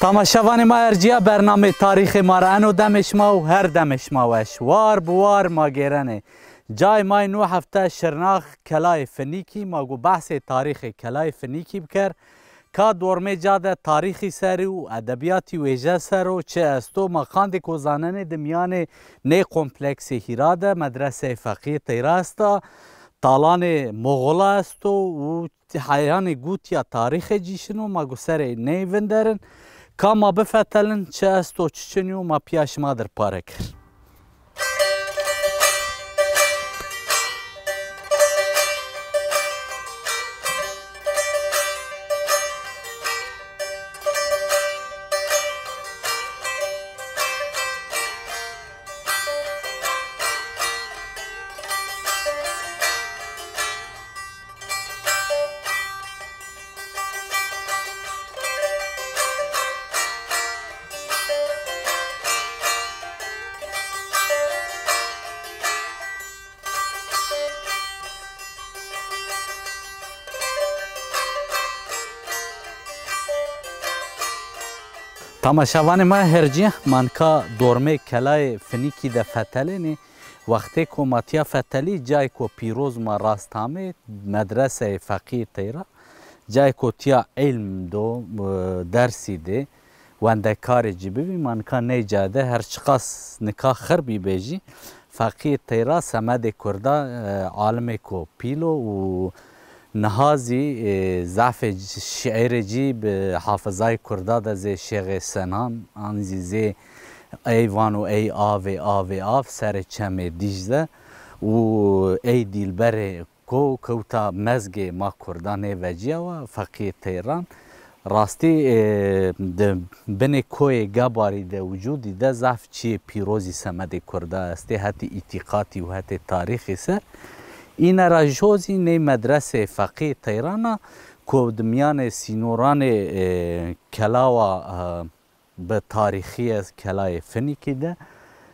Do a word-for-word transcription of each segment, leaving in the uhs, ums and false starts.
Tamaşevanê ma ercîya bernameyê tarîxê ma ra eno demê şima û her demê şima weş. War bi war ma gêrenê. Cayê ma yê no hefte Şirnax, Kelayê Finîkî, ma go behsê tarîxê Kelayê Finîkî biker. Ka dormê ca de tarîxî serî û edebîyatî wêje ser o çi esto, ma qandêko zanenê di mîyanê ney kompleksê hîra de medreseyê Feqîyê Teyra esta, talanê Moxola esto û heyanê gûtîya tarîxê cî şino, ma go serê ney vinderin. Ka ma bifetelin çi esto çi çinî yo ma pîya şima dir pare kir. Tamaşevanê ma hercî, ma nika dormê Kelayê Finîkî de fetelênê. Wextêko ma tîya fetelî, cayêko pîroz ma rast amê, medreseyê Feqîyê Teyra. Cayêko tîya îlm do, e, dersî dê, wendekarê ci bibî. Ma nika ney ca de her çiqas nika xirbî bê jî, Feqîyê Teyra semedê kurda, e, alimêko pîl o û niha zî, e, zafê c-, şîîrê cî bi hafizayê kurda de zê Şêxê Senan an zî zê ey vano ey avê, avê av serê çemê Dîcle û ey dîlberê ko kewta mezgê ma kurdan ê vecîyawa Feqîyê Teyran. Rastî, e, di binê koyê Gebarî de wicûdî de zaf çîyê pîrozî semedê kurda estê, hetê îtîqatî û hetê tarîxî ser. Îne ra jo zî ney medresê Feqîyê Teyran a ku di mîyanê sînoranê, e, Kelawa, e, bi tarîxîye Kelayê Finîkî de.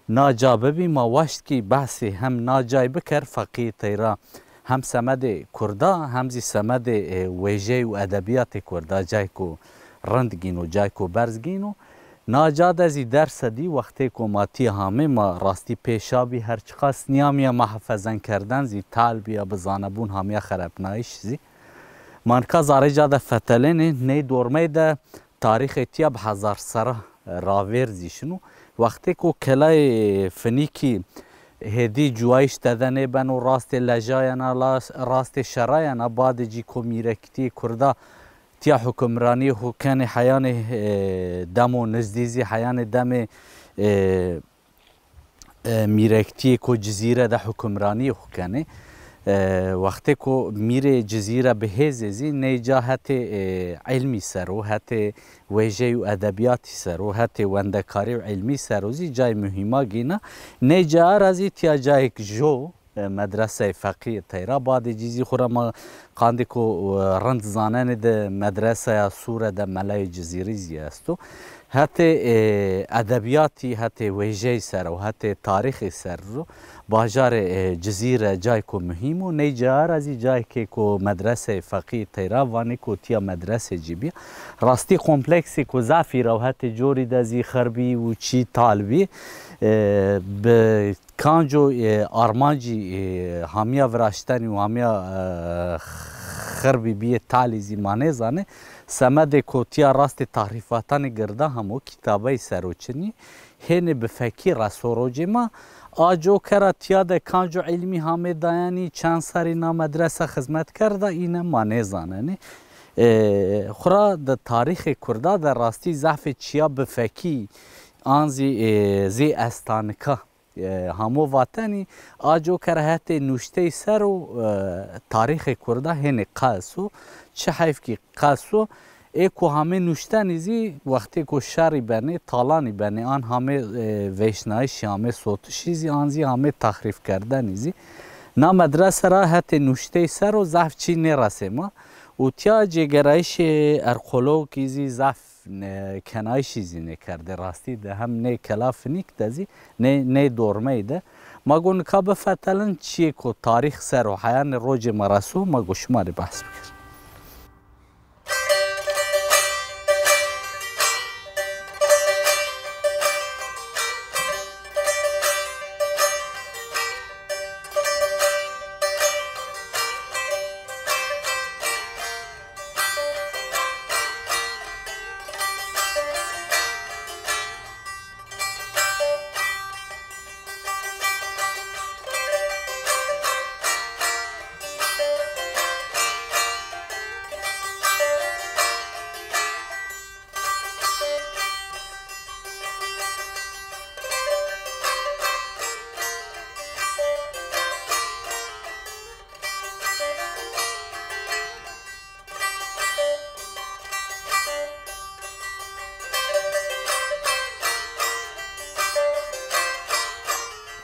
Na ca bibî, ma waşt kî behsê hem na cay biker, Feqîyê Teyra hem semedê kurda, hem zî semedê, e, wêjey û edebîyatê kurda, cayko rind gîno, cayko berz gîno. Na ca de zî derse dî, wextêko ma tîya hamê, ma rastî pêşa bî, her çiqas nîyamîya ma hefezen kerden zî tal bîya, bi zanebûn hamîya xerepnayîş zî. Ma nika zarê ca de fetelênê, ney dormey de tarîxê tîya bi hezar serra ravêr zî şino. Wextêko Kelayê Finîkî hêdî cuwayîş tede nêbeno, rastê lejayena, la-, rastê şerayena, badê cî ko mîrekîtîyê kurda tîya hukimranîyê xo kenê, heyanê, e, demo nizdî zî, heyanê demê, e, e, mîrektîyê ko Cizîre de hukimranîyê xo kenê. E, wextê ko mîrê Cizîre bi hêzê zî ney ca hetê, e, îlmî ser o, hetê wêjey û edebîyatî ser o, hetê wendekarî û îlmî ser o zî cayê muhîma gîna. Ney ca ra zî tîya cayêk jo, e, medreseyê Feqîyê Teyra. Badê cî zî xwu ra ma qandêko, e, rind zanenê de medreseya Sûre de Melayê Cizîrî zî esto. Hetê, e, edebîyatî, hetê wêjeyî ser o, hetê tarîxî ser o, bajarê, e, Cizîre cayêko muhîm o. Ney ca ra zî cayêkê ko medreseyê Feqîyê Teyra vanê ko tîya medresê cî bîya. Rastî kompleksêko zafî ra û hetê corî de zî xirbî û çî tal bî. E, bi Kanco, e, armancî, e, hamîya viraştenî û hamîya, e, xirbî bîyê talî zî ma nêzanê. Semedê ko tîya rastê tahrîfatanê girda hamo kîtabey ser o çinî. Hênê bi fekî reso rocê ma. A coke ra tîya de kanco îlmî hamê dayenî, çend serrî na medrese xizmet kerda, îne ma nêzanenê. E, xwura di tarîxê kurda de rastî zafê çîya bi fekî an zî, e, zê esta nika. E, hamo vatenî, a coke ra hetê nuşteyî ser o, e, tarîxê kurda hênê qes o. Çi heyf kî qes o. Ê ku hamê nuştenî zî, wextê ku şerî benê, talanî benê, an hamê, e, vêşnayîşî, hamê sotişî zî, an zî hamê tahrîfkerdenî zî. Na medrese ra hetê nuşteyî ser o zaf çî nêresê ma. Û tîya cêgerayîşê arkeologî zî zaf ne-, kenayîşî zî nêkerdê rastî de, hem nê kela Finîk de zî, nê, nê dormeyî de. Ma go nika bifetelin çîyêko tarîx ser o heyanê rocê ma reso, ma go şima rê behs bikir.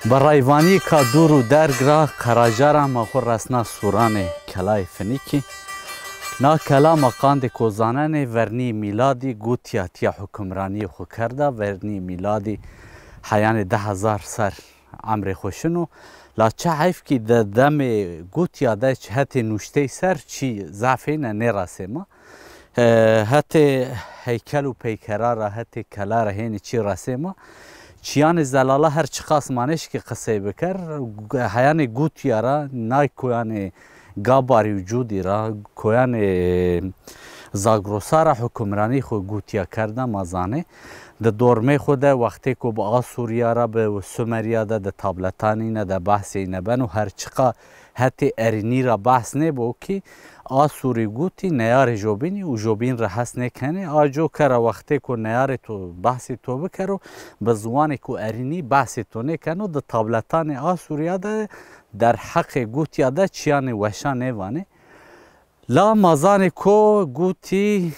Bi rayvanîka dûr û derg ra qeraja ra ma xwu resna sûranê Kelayê Finikî. Na kela ma qandê ko zanenê vernî mîladî Gûtîya tîya hukimranîyê xwu kerda, vernî mîladî heyanê di hezar ser emrê xwu şino. La çi heyf kî di demê Gûtîya de ç-, hetê nuştey ser çî zafêne nêresê ma. E, hetê heykel û peykera ra, hetê kela ra hênî çî resê ma. Çîyanê zelala her çiqas ma nêşkî qisey biker, heyanê Gûtîya ra, nay koyanê Gabarî û Cûdî ra, koyanê Zagrosa ra hukimranî xwu Gûtîya kerda ma zanê. Di dormê xwu de wextê ku bi Asûrîya ra, bi Sumerîya de, di tabletanî ne de behsê îne beno, her çiqa hetê erînî ra behs nêbo kî Asûrî Gûtî neyarê jobînî û jobîn ra hes nêkenê. A coke ra wextê ku neyarê to behsê to bikero, bi ziwanê ku erînî behsê to nêkeno, di tabletanê Asûrîya de derheqê Gûtîya de çîyanê weşan nêvanê. La ma zanê ko Gûtî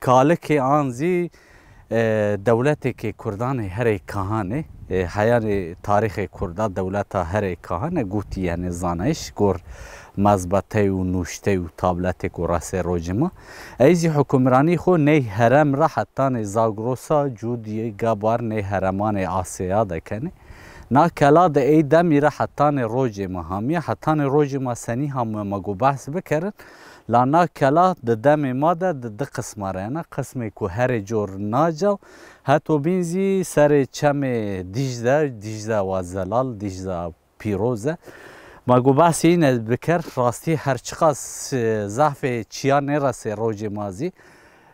kalikê an zî, e, dewletêkê kurdan ê herê kahan ê. E, heyanê tarîxê kurda dewleta herê kahan ê, Gûtî yenê zanayîş, gor mezbetey û nuştey û tabletêko resê rocê ma. Ey zî hukimranî xwu ney herem ra hetanê Zagrosa, Cûdî, Gabar, ney heremanê Asyaya de kenê. Na kela de ey demî ra hetanê rocê ma hamiya, hetanê rocê ma senî hamiya ma go behs bikerin. La na kela di demê ma de di, di qisma ra yena. Qismê ku herê cor naca, heto bîn zî serê çemê Dîcle, Dîcle wa zelal, Dîcle pîroz e. Ma go behsê îne biker, rastî her çiqas, e, zafê çîya nêresê rocê ma zî,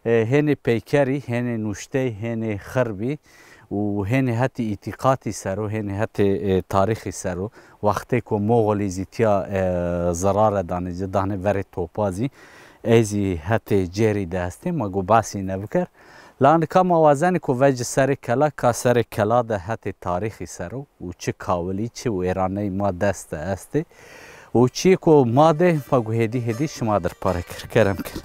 e, hênê peykerî, hênê nuştey, hênê xirbî û hênê hetê îtîqatî ser o, hênê hetê, e, tarîxî ser o. Wextê ku Moxolî zî tîya, e, zirare danê ci, danê verê topa zî, ey zî hetê cêrî de estê, ma go behsî îne biker. La nika ma wazenê ku vecî serê kela, ka serê kela de hetê tarîxî ser o û çi kawilî, çi wêraney ma dest de estê û çîyê ku ma de ma go hêdî hêdî şima dir pare kir. Kerem kir.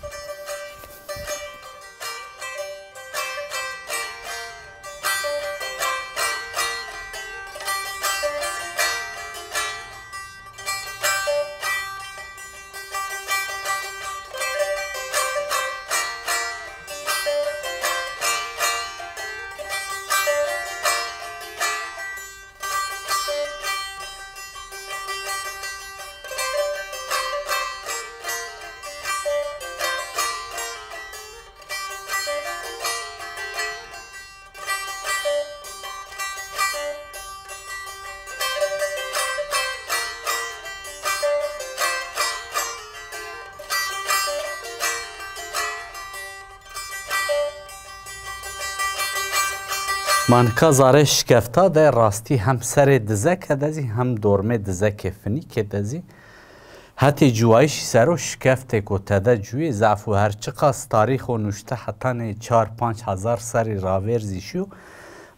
Ma nika zerê şikefta de rastî hem serê dizeke de zî hem dormê dizekê Finîkê de zî hetê ciwayîşî ser o şikeftêko tede ciwî zaf o, her çiqas tarîxo nuşte hetanê çar panc hezar serî ravêr zî şîyo.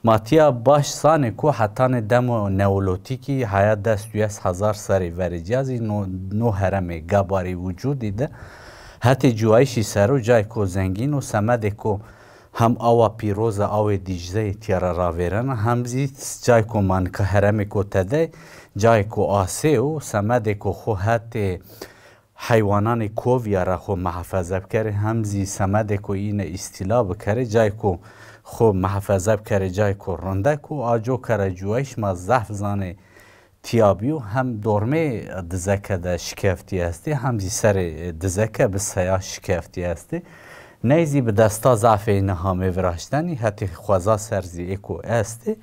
Ma tîya baş zanê ku hetanê demo neolotîkî heya des û yes hezar serî verê cîya zî no, no heremê Gabarî û Cûdî de hetê ciwayîşî ser o cayêko zengîn o, semedêko hem awa pîroz a, awê Dîcleyê tîya ra ravêrena, hem zî cayêko ma nika heremêko tede, cayêko asê o, semedêko xo hetê heywananê kovîya ra xo mihefeze bikerê, hem zî semedêko îne îstîla bikerê, cayêko xo mihefeze bikerê, cayêko rindek o. A coke ra ciwayîş ma zaf zanê tîya bîyo, hem dormê dizeke de şikeftî estê, hem zî serê dizeke bi seya şikeftî estê. Ney zî bi desta zafê îne hamê viraştenî, hetê xweza ser zî êko estê.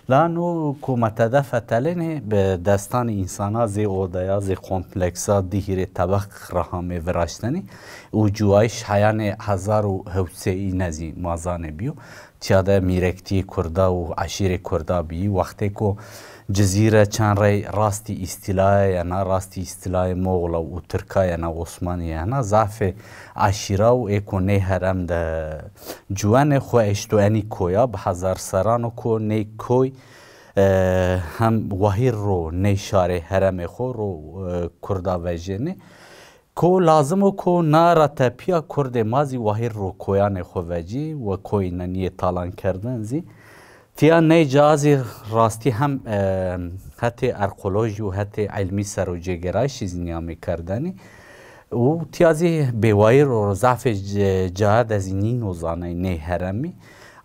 La no ku ma tede fetelênê bi destanê însana zê odeya, zê kompleksa, di hîrê tebeq ra hamê viraştenî û ciwayîş heyanê hezar û hewt sey îne zî ma zanê bîyo. Tîya de mîrektîyê kurda û eşîrê kurda bîyî. Wextêko Cizîre çend rey rastî îstîlaye yena, rastî îstîlayê Moxula û Tirka yena, Osmanîye yena, zafê eşîra û ê ku ney herem de ciwenê xwu eşto enî koya, bi hezar seran o ku ney koy, e, hem wahîr ro ney şarê heremê xwu ro, e, kurda vejênê. Ko lazim o ko na ra tepîya kurdê ma zî wahîr ro koyanê xo vecî, we koyî nenîyê talan kerdin zî. Tiya ney ca zî rastî hem, e, hetê arkeolojî û hetê ilmî ser o cêgêrayîşî zî nîyamê kerdenî. Û tiya zî bêwayîr o, zafê c-, caye de zî nîno zanayî ney heremî.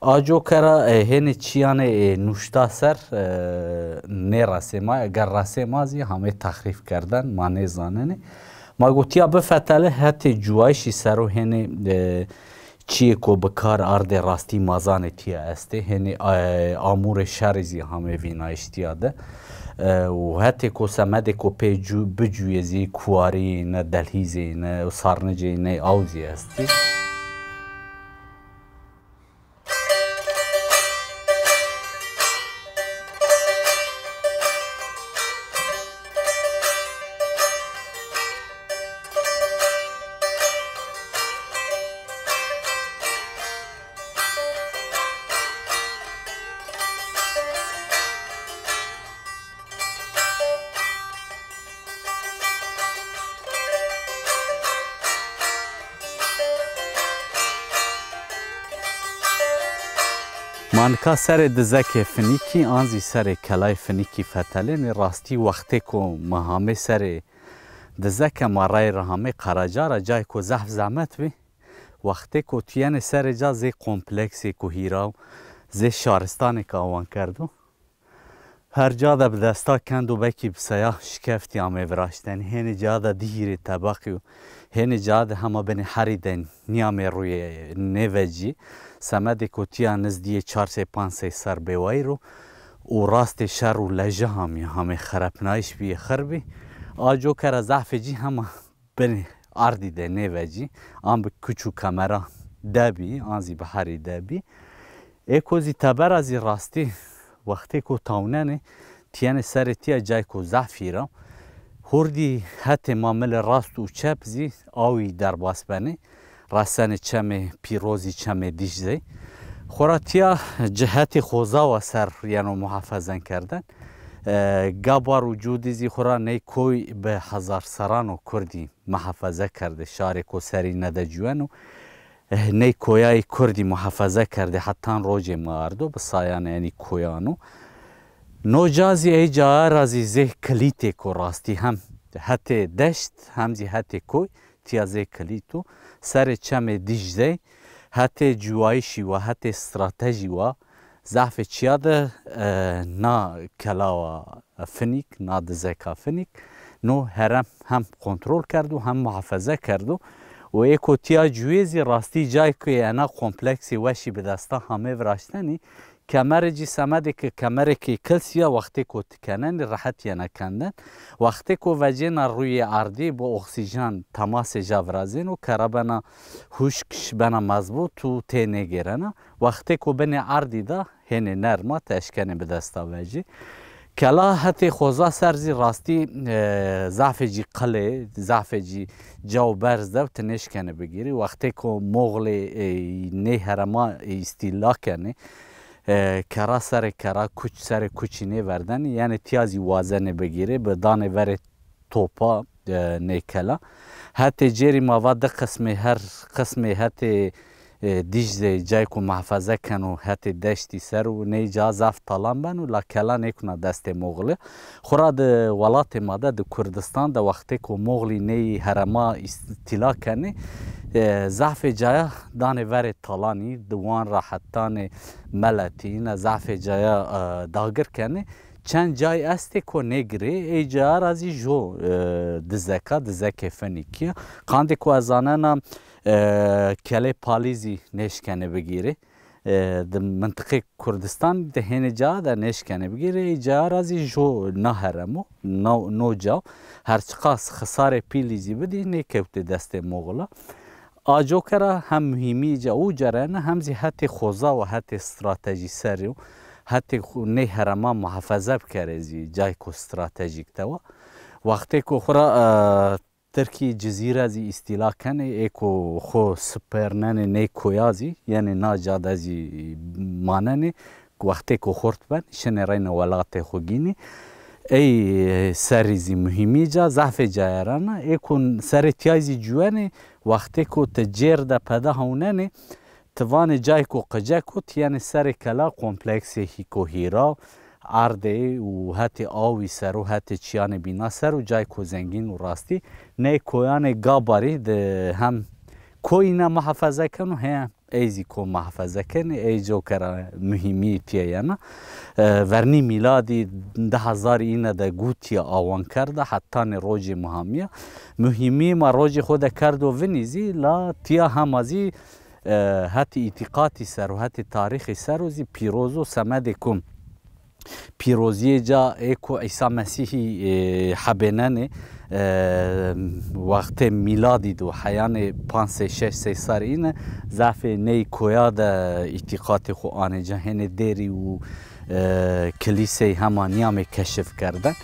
A coke ra, e, hênê çîyanê, e, nuşta ser, e, nêresê ma, eger resê ma zî hamê texrîf kerden, ma nêzanenê. Ma go tiya bifetelê, hetê cuwayîşî ser o hênê, e, çîyêko bi kar ardê rastî ma zanê tiya estê. Hênê, e, amûrê şerî zî hamê vînayîş tiya de. E, û hetêko semedêko pê cu-, bicuyê zî kuwarî ne, delhîzê ne, sarnicê ne, aw zî estî. Ma nika serê dizekê Finîkî an zî serê kelayê Finîkî fetelênê. Rastî wextêko ma hamê serê dizeke ma rey ra hamê Qereca ra, cayêko zehf zehmet bî. Wextêko tu yenê serê ca zê kompleksêko hîra, zê şaristanêko awan kerdo. Her ca de bi desta kendo, belkî bi seya şikeftî amê viraştenî. Hênî ca de di hîrê tebeqî yo. Hênî ca de hema binê herî de nîyamê rûyê nêvecî. Semedêko tiya nizdîyê çar sey panc sey ser bêwayîr o. Û rastê şer û leje hamî, hamê xerepnayîş bîyê, xir bî. A coke ra zafê cî hema binê ardî de nêvecî, an bi kuç û kemera de bî, an zî bi herî de bî. Êko zî tebera zî rastî wextêko tawnenê, tiyenê serê tiya cayêko zaf hîra. Hurdî hetê ma milê rast û çep zî awî derbas benê. Resenê çemê Pîrozî, çemê Dîcleyî. Xora tiya ci hetê xoza wa ser yeno muhafazen kerden. E, gabar û cûdî zî xora ney koy bi hezar serran o kurdî muhafaze kerdê, şarêko serî nede cuweno. E, ney koyayî kurdî muhafaze kerdê hetan rocê ma ardo, bi sayan enî koyan o. No ca zî ey caya ra zî zê kilîtêko rastî hem hetê deşt hem zî hetê koy. Tiya zê kilît o. Serê çemê Dîcley hetê ciwayîşî wa, hetê stratejî wa, zafê çiya de, e, na kela wa Finîk, na dizeka Finîk, no herem hem kontrol kerdo hem muhafaze kerdo. Û êko tiya cuyê zî rastî cayê ke ena kompleksê weşî bi desta hamê viraştenî, kemerê cî semedê ke kemerêkê kilsî ya, wextêko ti kenenî rehet yena kenden. Wextêko vecêna rûyê erdî bi oksîjen temasê ja virazêno, kera bena huşk, bena mezbût û tênêgêrena. Wextêko binê erdî da hênê nerm a, ti eşkenê bi desta vecî. Kela hetê xoza ser zî rastî, e, zafê cî qil ê, zafê cî caw berz de û ti nêşkenê bigîrî. Wextêko Moxlê, e, nê herema, e, îstîla kenê, e, kera serê kera, kuç serê kuçî nêverdenî. Yanî tiya zî wazenê bigîrê, bi danê verê topa, e, nê kela. Hetê cêrî ma va di qismê, her qismê hetê, e, Dîcleyî cayêko muhafaze keno hetê deştî ser û ney ca zaf talan beno, la kela nêkuna destê Moxlî. Xwura di welatê ma de, di Kurdistan de wextêko Moxlî ney herema îstîla kenê, e, zafê caya danê verê talanî, di wan ra hetanê Meletî, îna zafê caya, e, dagir kenê. Çend cay estê ko nêgirê, ey caya ra zî jo, e, dizeka, dizekê Finîkî ya. Qandê ko ez zanena, e, kelê Palî zî nêşkenê bigîrê. E, di mintiqê Kurdistan de hênê caya de nêşkenê bigîrê, ey caya ra zî jo na herem o, no, no caw. Her çiqas xisarê pîlî zî bidî, nêkewtê destê Moxila. A coke ra hem muhîmî ca û cerene hem zî hetê xoza wa, hetê stratejî serî û hetê xo-, ney herema muhafaze bikerê zî cayêko stratejîk de wa. Wextêko xwura, e, Tirkî Cizîre zî îstîla kenê, êko xo sipernenê ney koya zî, yenê na ca de zî manenê. Wextêko xurt ben, şinê reyna welatê xo gînî. Ey serî zî muhîmî ca, zafê caye ra na. Ê ku serê tîyay zî cuwenê, wextêko ti cêr de pede hewnenê, Ti vanê cayko qicek o, ti yenê serê kela kompleksê hîko hîra, erdê û hetê awî ser o, hetê çiyanê bîna ser o, cayko zengîn û rastî ney koyanê Gabarî de hem koyîne muhafaza keno, hem ey zî ko muhafaza kenê, ey coka ra muhîmî tiye yena. E, vernî mîladî di hezar îne de gûtîya awan kerda, hetanê rojê muhamîya. Muhîmî ma rojê xo de kerdo vinî zî, la tiya hema zî, e, hetê îtîqatî ser o, hetê tarîxî ser o zî pîroz o, semedê ku pîrozîyê ca ê ku Îsa Mesîhî, e, hebênenê, e, wextê mîladî do, heyanê panc sey şeş sey serrî îne, zafê ney koya de îtîqatê xo anê ca, hênê dêrî û, e, kilîsey hema nîyamê keşif kerden.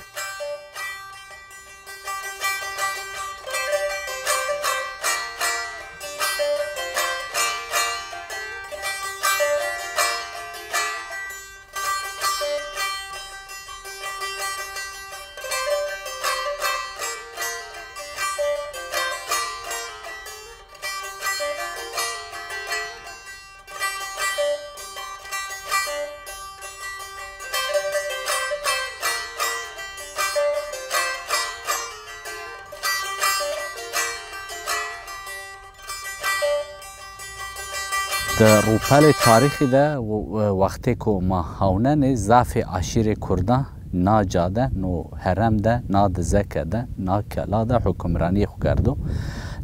Di rûpelê tarîxî de w-, wextêko ma hawnenê zafê eşîrê kurdan na ca de, no herem de, na dizeke de, na kela de hukimranîyê xo kerdo.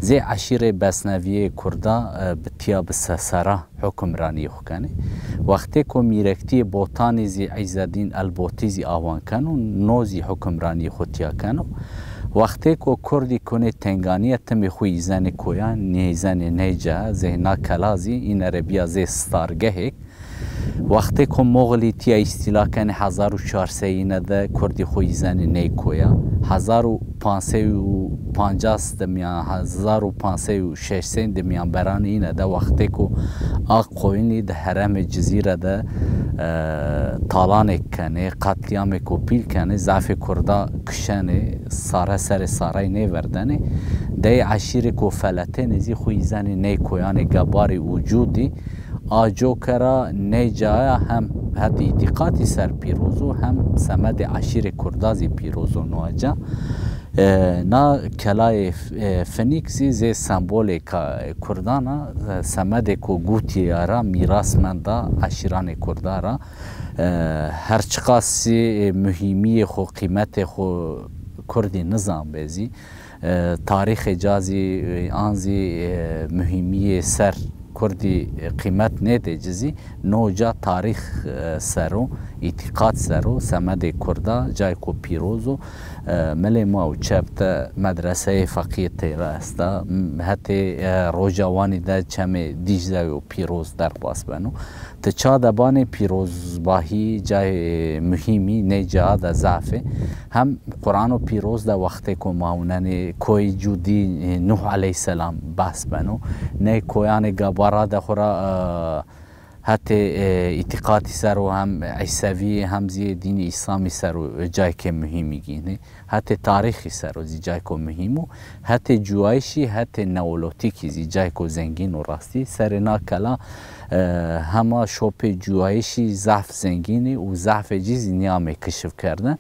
Zê eşîrê besnevîyê kurda, e, bi tiya bi sesera hukimranîyê xo kenê. Wextêko mîrektîyê Botanî zî Îzedîn Elbotî zî awan keno, no zî hukimranîyê xo tiya keno. Wextêko kurdî kunê tenganîye timê xo yîzenê koyan, nêyîzenê ney ca, zê na kela zî îne rê bîya zê stargehêk. Wextêko Moxilî tiya îstîla kenê hezar û çar sey îne de kurdî xo yîzenê ney koyan. Hezar û panc sey û pancas de mîyan, hezar û panc sey û şeş sey de mîyanberanê îne de wextêko a qoyinî di heremê Cizîre de, e, talanêk kenê, qatlîyamêko pîl kenê, zafê kurda kişenê, sare serê sarey nêverdenê. Dey eşîrêko feletênê zî xo yîzenê ney koyanê Gebarî û Cûdî. A coka ra ney caya hem hetê îtîqatî ser pîroz o, hem semedê eşîrê kurda zî pîroz o no ca. E, na kelayê, e, Finîk zî zê sembolê ka-, kurdan a, e, semedêko gûtîya ra mîras menda eşîranê kurda ra. E, her çiqas zî, e, muhîmîyê xo, qîmetê xo kurdî nizanbê zî, e, tarîxê ca zî, e, an zî, e, muhîmîyê ser kurdî, e, qîmet nêdê ci zî, no ca tarîx, e, ser o, îtîqat ser o, semedê kurda, cayko pîroz o. E, milê ma û çep de medreseyê feqîyê teyra esta. M-, hetê, e, Rojawanî de çemê Dîcle yo pîroz derbas beno. Ti ça de banê pîrozbahî cayê muhîmî nê ca de zaf ê. Hem Qur'ano pîroz de wextêko ma ewnenê koyê Cûdî, e, Nuh eleyhîsselam behs beno. Ney koyanê Gabara de xwu ra, e, hetê, e, îtîqatî ser o hem Îsevî hem zî dînê Îslamî ser o, e, caykê muhîmî gînê. Hetê tarîxî ser o zî cayko muhîm o. Hetê cuwayîşî, hetê neolotîkî zî cayko zengîn o rastî. Serê na kela, e, hema şopê cuwayîşî zaf zengîn ê û zafê ci zî nîyamê kişifkerden.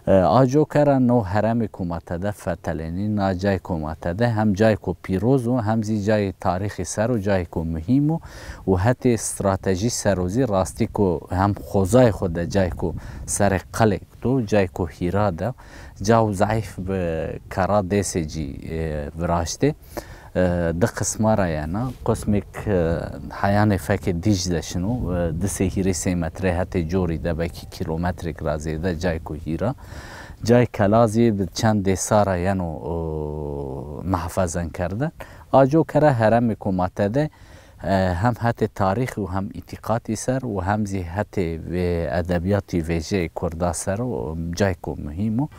E, a coka ra no heremê ku ma tede fetelênî, na cayko ma tede hem cayko pîroz o, hem zî cayê tarîxî ser o, cayko muhîm o û hetê stratejî ser o zî rastî ku hem xozayê xo de cayko serê qelêk do, cayko hîra de, ca û zayîf bi kera dêsê cî, e, viraştê. E, di qisma ra yena. Qismêk, e, heyanê fekê Dîcle şino, e, di sey hîrê sey metre hetê corî de belkî kîlometrêk ra zêde cayko hîra. Cayê kela zî bi çend dêsa ra yeno, e, muhafazan kerden. A coka ra heremêko ma tede, e, hem hetê tarîxî û hem îtîqatî ser û hem zî hetê vê edebîyatî vêjeyê kurda ser o, cayko muhîm o.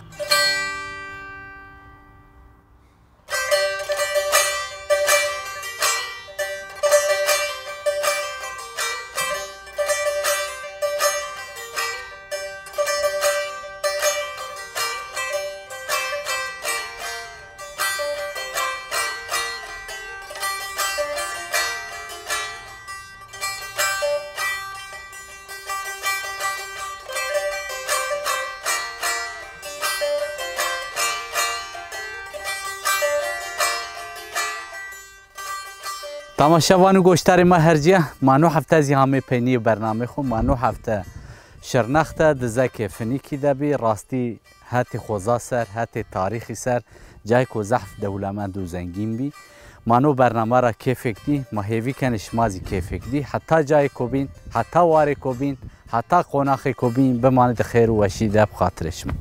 Tamaşevan û goşdarê ma hercîya, ma no hefte zî hamê peynîyê bernamê xo. Ma no hefte Şirnex de, dizekê Finîkî de bî. Rastî hetê xoza ser, hetê tarîxî ser cayêko zehf dewlemend û zengîn bî. Ma no bername ra kêfêk dî, ma hêvî kenê şima zî kêfêk dî. Heta cayêko bîn, heta warêko bîn, heta qonaxêko bîn, bimanê di xêr û weşî de bi xatirê şima.